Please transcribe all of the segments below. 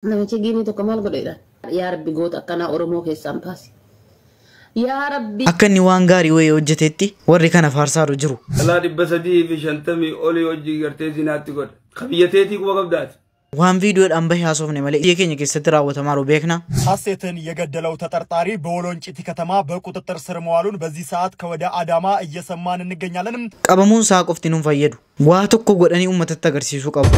Namichi giinii tokko maal godheedha? Yaa Rabbi, goota akkanaa Oromoo keessaan baasi. Yaa Rabbi. Akka inni waan gaarii wayii hojjetetti warri kana faarsaaru jiru. Dhalaa 350 olii hojii gartee zinaatti godha. Kabiyyateetii quba qabdaati. Waan viidiyoodhaan bahee haasofne malee biyya keenya keessatti raawwatamaa jiru beekna. ሀሴትን የገደለው ተጠርጣሪ በወሎንጭቲ ከተማ በቁጥጥር ስር መዋሉን በዚህ ሰዓት ከወደ አዳማ እየሰማን እንገኛለን። Qabamuun isaa qofti nuun fayyadu. Waa tokko godhanii uummatatti agarsiisuu qabu.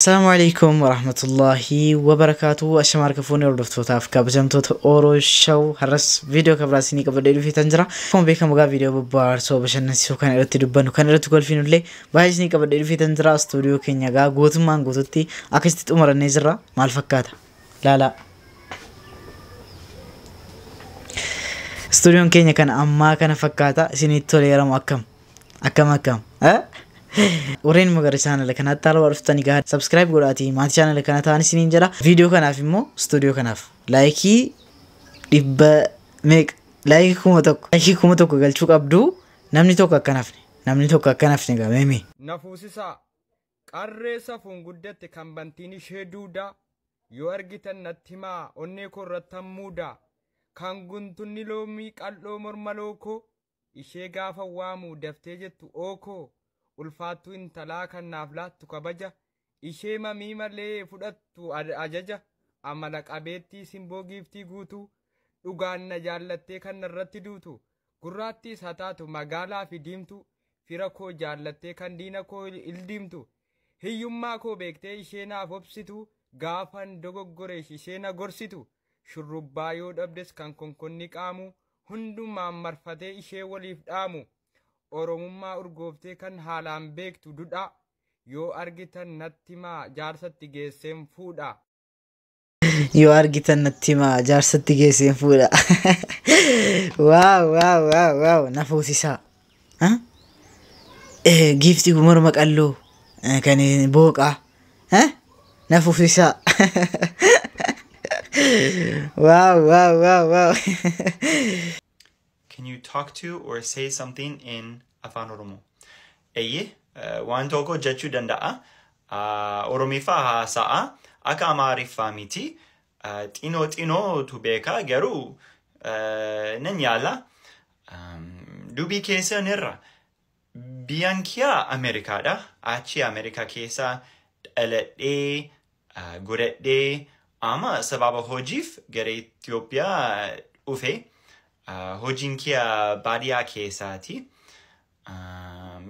Asalaamu alaikum warahmatullahi wabarakaatu. Ashama harka fuunee hordoftootaaf kabajamtoota Oro Show, har'as viidiyoo kabraa isinii qabadhee dhufeetan jira. Akkuma beekamu egaa viidiyoo bobbaarsoo bashannansiisoo kan irratti dubbannu, kan irratti kolfinullee baay'ee isinii qabadhee dhufeetan jira. Istuudiyoo keenya egaa gootummaan guututti akkasitti xumurannee jirra. Maal fakkaata? Laalaa. Istuudiyoon keenya kan ammaa kana fakkaata. Isinitti toleeramu akkam? Akkam akkam? Warreen immoo gara chaanala kanaatti haala dhuftanii gahaa subscribe godhaatii maatii chaanala kana ta'an isiniin jedha. Viidiyoo kanaaf immoo istuudiyoo kanaaf laayikii dhibba meeqa, laayikii 1000, laayikii 1000 galchuu qabdu. Namni tokko akka nafne, namni tokko akka nafne gameemi. Nafuusisaa qarree safuun guddatte kan bantiin ishee duudaa, yoo argitan natti himaa, onnee koo irratti hammuudaa, kan guntunni loomii qal'oo morma lookoo ishee gaafa waamu daftee jettu ookoo, ulfaattuu intalaa kan naaf laattu kabaja ishee mamii malee fudhattu ajaja, amala qabeettii simboo giiftii guutuu, dhugaan na jaallattee kan narratti duutu, gurraattiis haa taatu magaalaa fi diimtuu, fira koo jaallattee kan diina koo ildiimtu, hiyyummaa koo beektee ishee naaf obsitu, gaafan dogoggoreesh ishee na gorsitu, shurrubbaa yoo dhabdes kan konkonni qaamu hundumaan marfatee ishee waliif dhaamu, oromummaa urgooftee kan haalaan beektu dudhaa, yoo argitan natti himaa, jaarsatti geesseen fuudha. Yoo argitan natti himaa, jaarsatti geesseen fuudha. Waaw waaw waaw waaw, na fuusisaa. Giiftii morma qalloo kan booqaa na fuusisaa. Waaw waaw waaw waaw. Can you talk to or say something in Afaan Oromoo? Eeyyee, waan tokko jechuu danda'a. Oromiffaa haasa'a. Akka Amaariffaa miti. Xinoo xinootu beeka garuu nan yaala. Dubbii keessan irra. Biyyaan kiyya Ameerikaadha. Achi Ameerikaa keessa dhaladhee, godhadhee, amma sababa hojiif gara Itoophiyaa dhufe. Hojiin kiyya baadiyyaa keessaati.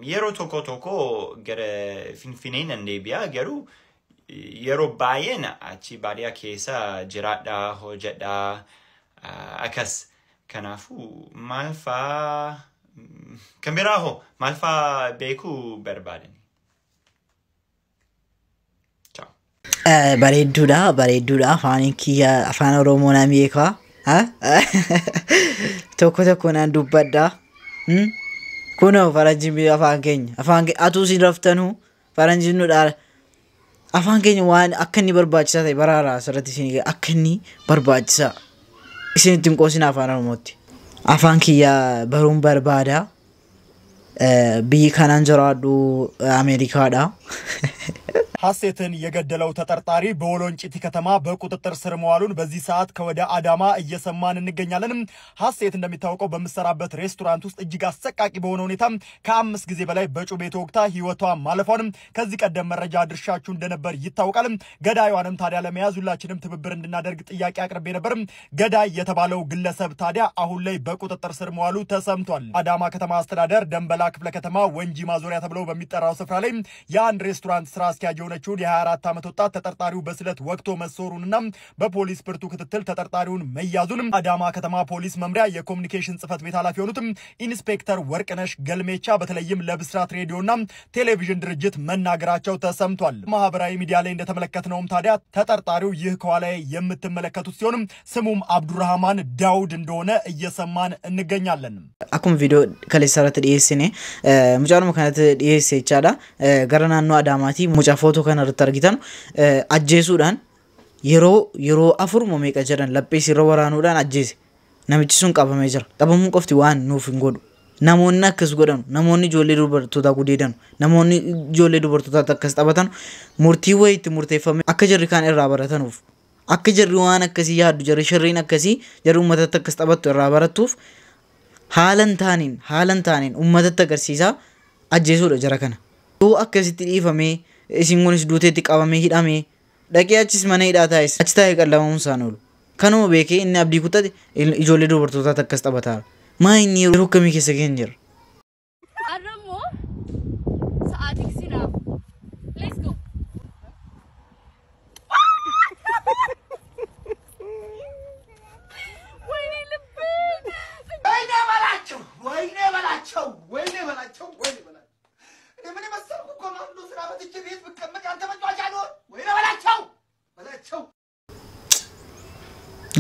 Yeroo tokko tokko gara Finfinnee nan deebi'a, garuu yeroo baay'een achi baadiyyaa keessa jiraadha, hojjedha, akkas. Kanaafuu maal faa kan biraa hoo maal faa beekuu barbaadani? Ciao. Bareedduudha, bareedduudha. Afaan kiyya afaan Oromoo na beekaa. Tokko tokko naan dubbadha. Kunoo faranjiin biyya afaan keenya. Afaan atuu isin raftanuu faranjiin nu dhaala. Afaan keenya waan akka inni barbaachisaa ta'e baraara asirratti isin akka inni barbaachisaa. Isin ittiin qoosina afaan Oromootti. Afaan kiyya baruun barbaada. Biyyi kanaan jiraadhu Ameerikaadha. ሀሴትን የገደለው ተጠርጣሪ በወሎንጭቲ ከተማ በቁጥጥር ስር መዋሉን በዚህ ሰዓት ከወደ አዳማ እየሰማን እንገኛለን። ሀሴት እንደሚታወቀው በምትሰራበት ሬስቶራንት ውስጥ እጅግ አሰቃቂ በሆነ ሁኔታ ከ5 ጊዜ በላይ በጩቤ ተወግታ ሕይወቷ ማለፏንም ከዚህ ቀደም መረጃ ድርሻችሁ እንደነበር ይታወቃል። ገዳይዋንም ታዲያ ለመያዝ ሁላችንም ትብብር እንድናደርግ ጥያቄ አቅርቤ ነበር። ገዳይ የተባለው ግለሰብ ታዲያ አሁን ላይ በቁጥጥር ስር መዋሉ ተሰምቷል። አዳማ ከተማ አስተዳደር ደንበላ ክፍለ ከተማ ወንጂ ማዞሪያ ተብሎ በሚጠራው ስፍራ ላይ የአንድ ሬስቶራንት ስራ አስኪያጅ የሆነችውን የ24 ዓመት ወጣት ተጠርጣሪው በስለት ወግቶ መሰወሩንና በፖሊስ ብርቱ ክትትል ተጠርጣሪውን መያዙንም አዳማ ከተማ ፖሊስ መምሪያ የኮሚኒኬሽን ጽሕፈት ቤት ኃላፊ የሆኑትም ኢንስፔክተር ወርቅነሽ ገልሜቻ በተለይም ለብስራት ሬዲዮና ቴሌቪዥን ድርጅት መናገራቸው ተሰምቷል። ማህበራዊ ሚዲያ ላይ እንደተመለከትነውም ታዲያ ተጠርጣሪው ይህ ከኋላ የምትመለከቱት ሲሆንም ስሙም አብዱራህማን ዳውድ እንደሆነ እየሰማን እንገኛለን። Akkuma viidiyoo kaleessa irratti dhiyeessine, mucaanuma kanatti dhiyeesse jechaadha. Gara naannoo Adaamaatii mucaa footoo kana irratti argitan ajjeesuudhaan yeroo afur moo meeqa jedhan laphee irra waraanuudhaan ajjeese. Namichi sun qabamee jira. Qabamuun qofti waan nuuf hin godhu. Namoonni akkas godhan, namoonni ijoollee dubartootaa gudeedan, namoonni ijoollee dubartootaa akkas taphatan murtii wayiitti murteeffame akka jarri kaan irraa baratanuuf, akka jarri waan akkasii yaaddu, jarri shirriin akkasii, jarri uummatatti akkas taphattu irraa barattuuf haala hin taaneen uummatatti agarsiisaa ajjeesuudha jara kana. Yoo akkasitti dhiifamee isin kunis duuteetti qabamee hidhamee dhaqee achis mana hidhaa taa'es achi taa'ee qallabamuun isaan oolu. Kanuma beekee inni abdii kutate ijoollee dubartootaatti akkas taphataa. Maa inni yeroo akkamii keessa keenya jira? Har'a immoo sa'aatii sinaaf. Let's go. ወይኔ ልቤን ወይኔ በላቸው፣ ወይኔ በላቸው፣ ወይኔ በላቸው፣ ወይኔ በላቸው። እኔ ምን የመሰልኩ ኮማንዶ ስራ ፈትቼ ቤት ብቀመጥ ያንተ መጫወቻ ልሆን? ወይኔ በላቸው፣ በላቸው።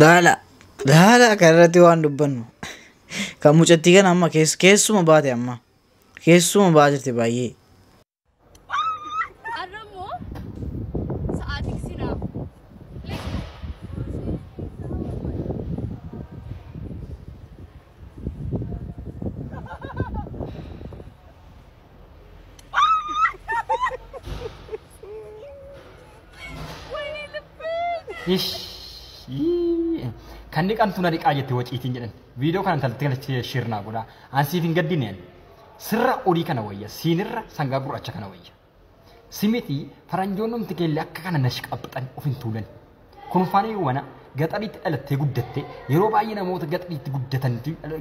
Laala laala kanarratti waan dubbannu kan mucattii kana amma keessuma baate amma keessuma ba'aa jirti baay'ee. Har'a immoo sa'aatii sinaaf. Let's go. ወይኔ ልቤን Kan dhiqantu na dhiqaa jette waciitiin jedhan. Viidiyoo kana intalatti kanatti shirnaa godhaa. An siif hin gaddineen. Sirra horii kana wayya. Siinirra sangaa gurraacha kana wayya. Simiti faranjoonni keellee akka kana nashqabxan of hin tuulan. Kunfaanii wana gaxariitti dhalattee guddatte yeroo baay'ee namoota gaxariitti guddatan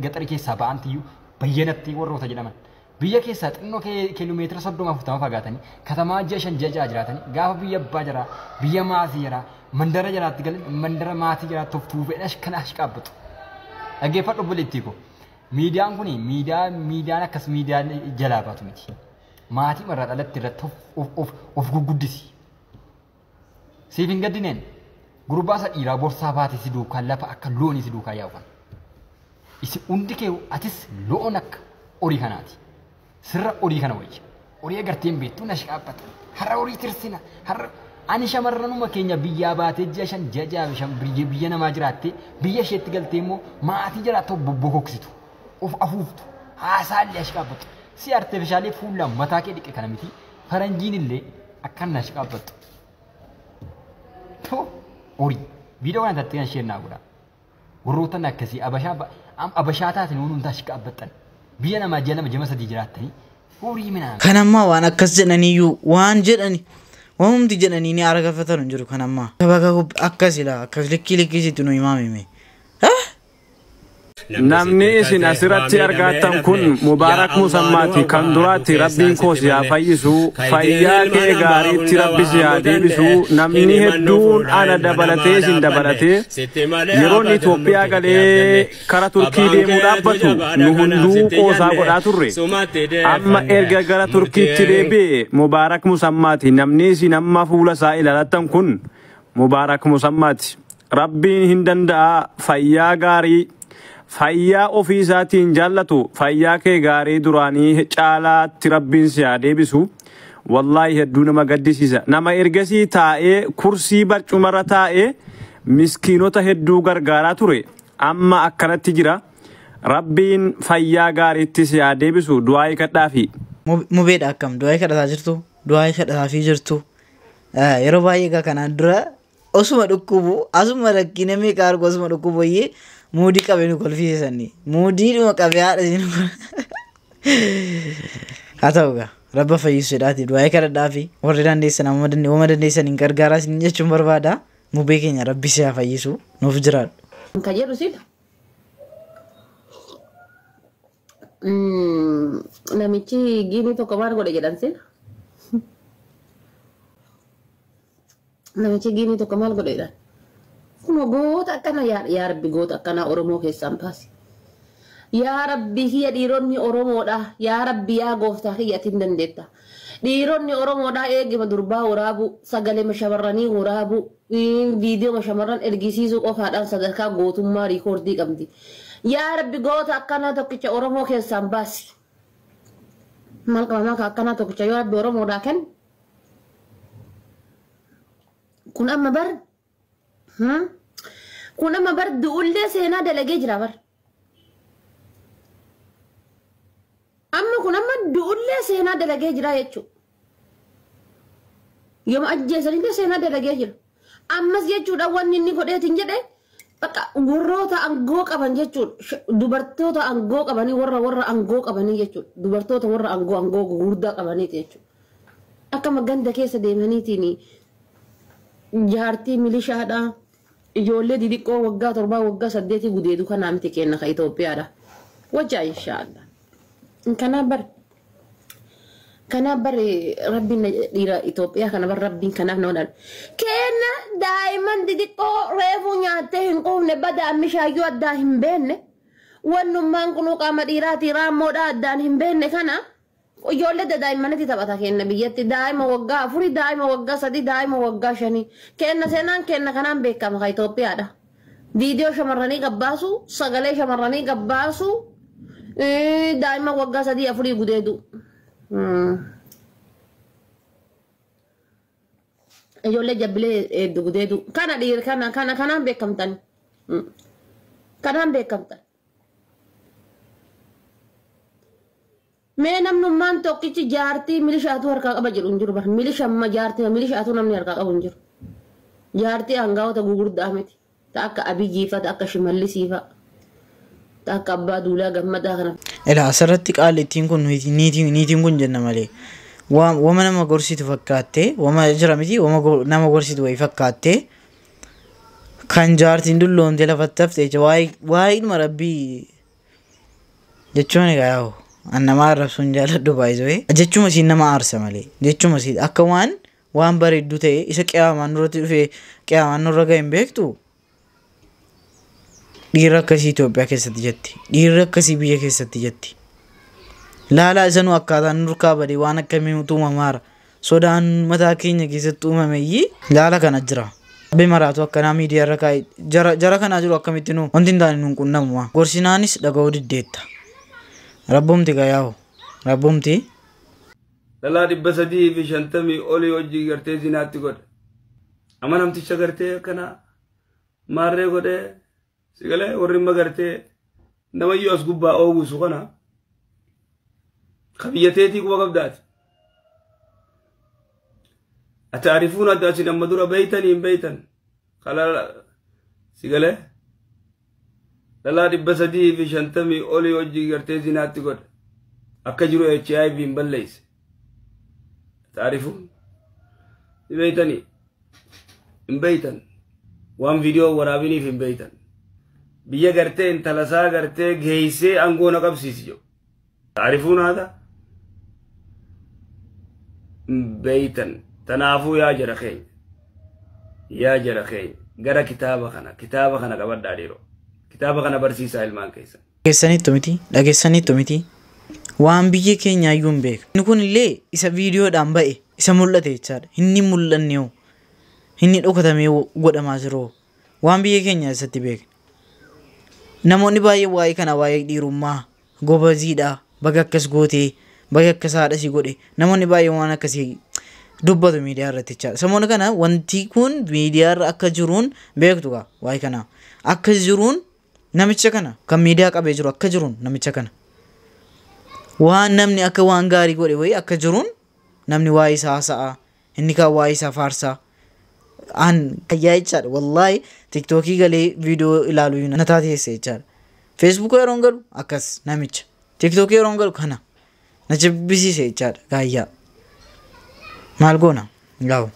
gaxarii keessaa ba'antiyyuu bayyanatti warroota jedhaman. Biyya keessaa xinnoo kiiloomeetira 30 40 fagaatanii katamaa ji'a 5 ji'a 6 jiraatanii gaafa biyya abbaa jaraa biyya maatii jaraa mandara jaraatti galan mandara maatii jaraatti of tuufee kana ashqaabbatu. Dhaggeeffadhu obboleettii koo. Miidiyaan kun miidiyaan akkas miidiyaan jalaa baatu miti. Maatii marraa dhalatti irratti of gurguddisi. Siif hin gaddineen gurbaa isa dhiiraa borsaa baate si duukaa lafa akka loonii si duukaa yaa'u kana. Isi hundi kee atis loon akka horii kanaati. Sirra horii kana wayya. Horii agartee hin beektu na shaqaabbata. Har'a horii tirsina. Har'a ani shamarranuma keenya biyyaa baatee ji'a 5 ji'a 6 5 biyya namaa jiraattee biyya isheetti galtee immoo maatii jiraattu bobbokoksitu. Of afuuftu. Haasaallee ashqaabbatu. Si artifishaalee fuula mataa kee dhiqe kana miti. Faranjiin illee akkan na ashqaabbatu. Horii. Viidiyoo kana tattee kan isheen naa godha. Warroota akkasii abashaa taateen hundumtaa ashqaabbattan. Biyya namaa ji'a 2 ji'a 3 jiraattanii horii minaa. Kan ammaa waan akkas jedhaniyyuu waan jedhani waanumti jedhanii ni argafatan hin jiru kan ammaa. Bakka akkas ilaa akkas likkii likkisitti nu himaamime. Namni isin asirratti argattan kun Mubaarak Musammaati kan duraatti Rabbiin koo si haa fayyisu, fayyaa kee gaariitti Rabbi si haa deebisu. Namni hedduun ana dabalatee isin dabalatee yeroon Itoophiyaa galee kara Turkii deemuu dhaabbatu nu hunduu qoosaa godhaa turre. Amma erga gara Turkiitti deebi'e Mubaarak Musammaati. Namni isin amma fuula isaa ilaalattan kun Mubaarak Musammaati. Rabbiin hin danda'a fayyaa gaarii fayyaa ofii isaatiin jaallatu fayyaa kee gaarii duraanii caalaatti Rabbiin si haa deebisu. Wallaahi hedduu nama gaddisiisa. Nama ergasii taa'ee kursii barcumarra taa'ee miskiinota hedduu gargaaraa ture. Amma akkanatti jira. Rabbiin fayyaa gaariitti si haa deebisu. Du'aa kadhaafi. Mubeedha akkam du'aa kadhataa jirtu du'aa kadhataafii jirtu. Yeroo baay'ee egaa kanaan dura osuma dhukkubu asuma rakkina meeqa argu osuma dhukkubu iyyee muudii qabee nu kolfisiisanii muudiidhuma qabee haadha isin haa ta'u egaa rabba fayyisuudhaati du'aa kadhadhaafi warri dandeessan amma waan dandeessan hin gargaaraa isin jechuun barbaada. Mubee keenya rabbi si haa fayyisu nuuf jiraadhu. Kan jedhu sila. Namichi giinii tokko maal godhe jedhan sila. Namichi giinii tokko maal godhe jedhan. Kun goota akkana yaa Rabbi goota akkanaa Oromoo keessaan baasi. Yaa Rabbi kiyya dhiironni Oromoodha. Yaa Rabbi yaa gooftaa kiyya ati hin dandeetta. Dhiironni Oromoodha eegima durbaa waraabu, sagalee shamarranii waraabu, viidiyoo shamarran ergisiisuu qofaadhaan sadarkaa gootummaa riikoordii qabdi. Yaa Rabbi goota akkanaa tokkicha Oromoo keessaan baasi. Maal qaba maal akkanaa tokkicha yoo Rabbi Oromoodhaa kenne. Kun amma bar kun amma bar du'ullee seenaa dalagee jira bar. Seenaa dalagee jira jechuudha. Yooma ajjeesanillee seenaa dalagee jira. Ammas jechuudha wanni inni godheetiin jedhe bakka warroota aangoo qaban jechuudha. Dubartoota aangoo qabanii warra aangoo qabanii jechuudha. Dubartoota warra aangoo gurguddaa qabaniiti jechuudha. Akkama ganda keessa deemaniitiin jaartii milishaadha. Ijoollee didiqqoo waggaa 7 waggaa 8 gudeedu kanaa miti kenna ka Itoophiyaadha. Wajjaa inshaallah. Kanaaf bare rabbiin dhiira Itoophiyaa kana bar rabbiin kanaaf nama dhalu. Kenna daa'imman didiqqoo reefuu nyaattee hin quufne badaa mishaayyuu addaa hin beekne wannummaan kunuu qaama dhiiraatii raammoodhaa addaan hin beekne kana ijoollee daa'immanitti taphata kenna biyyatti daa'ima waggaa 4 daa'ima waggaa 3 daa'ima waggaa 5 kenna seenaan kenna kanaan beekama ka Itoophiyaadha. Viidiyoo shamarranii gabbaasu sagalee shamarranii gabbaasu daa'ima waggaa 3 4 gudeedu. Ijoollee jabbilee gudeedu kana dhiira kana kana kanaan beekamtan kanaan beekamtan. Mee namnummaan tokkichi jaartii milishaatu harkaa qaba jedhu hin jiru bara milishamma jaartii milishaatu namni harkaa qabu hin jiru. Jaartii hangaa'ota gugurdaa miti ta akka Abiyyiifa ta akka Shimallisiifa ta akka Abbaa Duulaa Gammadaa kana. Ela asirratti qaalittiin kun niitiin kun jenna malee wama nama gorsitu fakkaattee wama jira miti wama nama gorsitu wayii fakkaattee kan jaartiin dulloomtee lafatti haftee waa'ee ilma rabbii jechuun egaa yaa'u an nama arrabsuun jaalladhu baay'isee jechuma isiin nama aarsa malee jechuma isiin akka waan bareedduu ta'e isa qiyaamaan nurratti dhufee qiyaamaan nurra ga'e hin beektu. Dhiirri akkasii Itoophiyaa keessatti jetti. Dhiirri akkasii biyya keessatti jetti. Laalaa isanuu akkaataan nurkaa badee waan akkamiitu uumamaara. Sodaan mataa keenya keessatti uumameyyii laala kana jira. Abbee maraatu akkanaa miidiyaa irra kaa'e jara kanaa jiru akkamitti nu wanti hin taane nuun qunnamu. Gorsinaanis dhaga'uu diddeetta. Rabbumti gayaa'u. Rabbumti. Dhalaa 350 olii hojii gartee zinaatti godhe. Amma namticha gartee akkanaa maarree godhee sigalee warri imma gartee namayyuu as gubbaa oogusu kana qabiyyateetii quba qabdaati. Ataarifuun adda asin amma dura beeytanii hin beeytan. Kalaa sigalee dhalaa 350 olii hojii gartee zinaatti godhe. Akka jiru HIV hin balleeyse. Ataarifuun beeytanii hin beeytan. Waan viidiyoo waraabiniif hin beeytan. Biyya gartee intalasaa gartee geessee aangoo na qabsiisi jedhu. Taarifuun haadha beeytan. Tanaafuu yaa jara keenya. Yaa jara keenya gara kitaaba kana qabadhaa dhiiroo. Kitaaba kana barsiisaa ilmaan keessan. Dhageessaniittu miti dhageessaniittu miti waan biyya keenyaa iyyuu hin beeku. Inni kun illee isa viidiyoodhaan ba'e isa mul'ate jechaadha. Inni mul'anne hoo inni dhokatamee godhamaa jiru waan biyya keenyaa isatti beekna. Namoonni baay'een waa'ee kana waa'ee dhiirummaa gobaziidha baga akkas gootee baga akkas haadha si godhe namoonni baay'een waan akkasii dubbatu miidiyaa irratti jechaadha. Samoonni kana wanti kun miidiyaa irra akka jiruun beektu gaa waa'ee kana akka jiruun namicha kana kan miidiyaa qabee jiru akka jiruun namicha kana waan namni akka waan gaarii godhe wayii akka jiruun namni waa'ee isaa haasa'a inni kaan waa'ee isaa faarsaa. An kayyaa jechaadha wallaahi tiktookii galee viidiyoo ilaaluu na taateesse jechaadha. Feesbuuk yeroon galu akkas namicha tiktookii yeroon galu kana na jibbisiise jechaadha gaayyaa. Maal goona yaa'u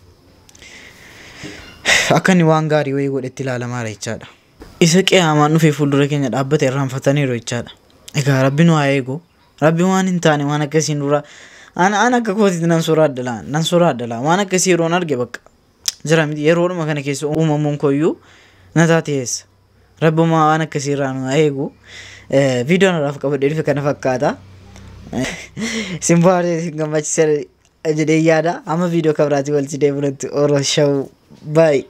akka inni waan gaarii wayii godhetti ilaalamaadha jechaadha. Isa qiyaamaan dhufee fuuldura keenya dhaabbate irraanfataniiru jechaadha. Egaa rabbi nu haa eegu rabbi waan hin taane waan akkasiin dura an akka kootitti nan soraadha waan akkasii yeroon arge bakka. Jira miti yeroodhuma kana keessa uumamuun koyyuu na taateessa. Rabbuma waan akkasii irraa nu haa eegu. Viidiyoon irraaf qabadhee dhufe kana fakkaata. Isin bohaaree isin gammachiisa jedhee yaada. Amma viidiyoo kabiraatii walitti deebinutti Oro Show. Bye.